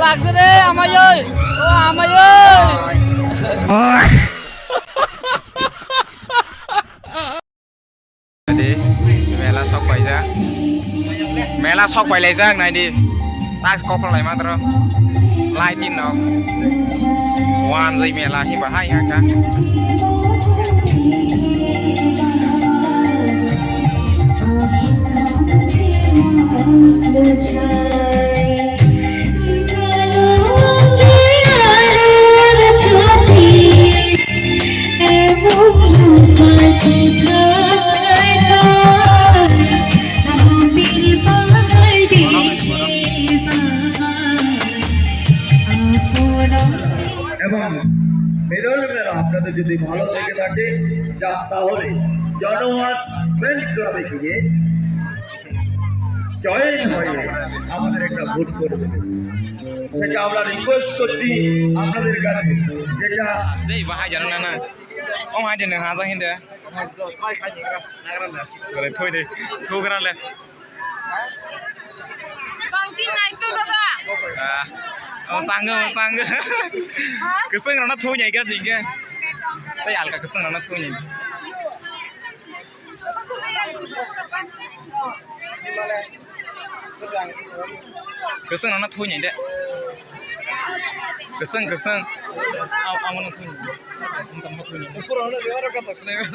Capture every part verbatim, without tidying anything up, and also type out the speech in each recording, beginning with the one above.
Taksa de, amai oi. O, amai oi. Di, mela sok paijak. Mela sok pailaijak, nai di. Tak kokol lai matro. Lai tin no. Wan jai mela hi bahai ha ka. এবং মিলন মেলা আপনাদের যদি ভালো থেকে থাকে, যা, তাহলে জনমাস ফ্যান ক্লাবে গিয়ে জয়েন হয়ে আমাদের একটা ভোট করে দেবেন। সেটা আমরা রিকোয়েস্ট করছি আপনাদের কাছে, যেটা Dei, bahai jana nana. Om hai de nang haja hinde. Bole thoi de. Thugra le. Bangti nai tu dada. Ah. Oh, sangga, oh, sangga. Keseng rana thoi nyai kira dingke. Tei alka keseng rana thoi nyai. Keseng rana thoi nyai de. Keseng, keseng. Am, amo no thoi nyai.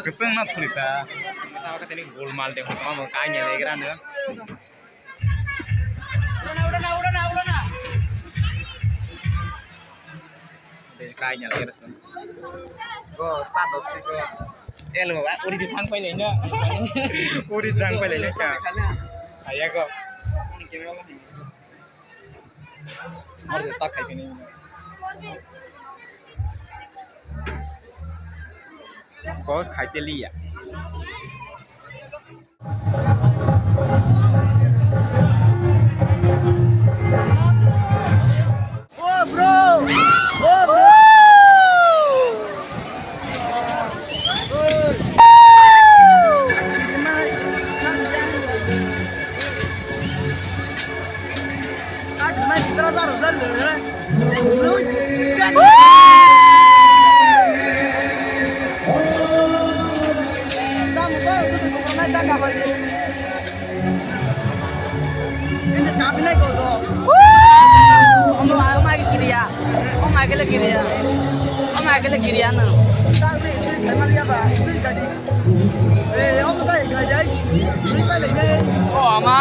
Keseng na thoi ta. Tini golmal de hotma bo kai nyai de gra ne. Kai nyalai rasa. Go, start dos ko. Elo, uri di thang pai lena. Uri di thang pai lena ka. Aya go. Mar start khai kini. Kos khai te liya. Oh, ama.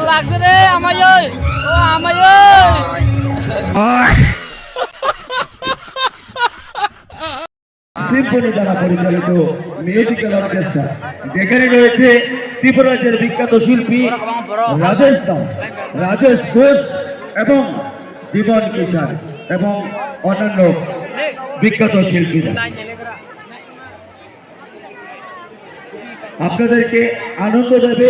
Lagse de, amai oi. O, amai oi. Symphony দ্বারা পরিচালিত musical orchestra, যেখানে রয়েছে ত্রিপুরা রাজ্যের বিখ্যাত শিল্পী রাজেশ দাস, রাজেশ ঘোষ এবং জীবন কিষাণ এবং অন্যান্য বিখ্যাত শিল্পীরা। আপনাদেরকে আনন্দ দেবে।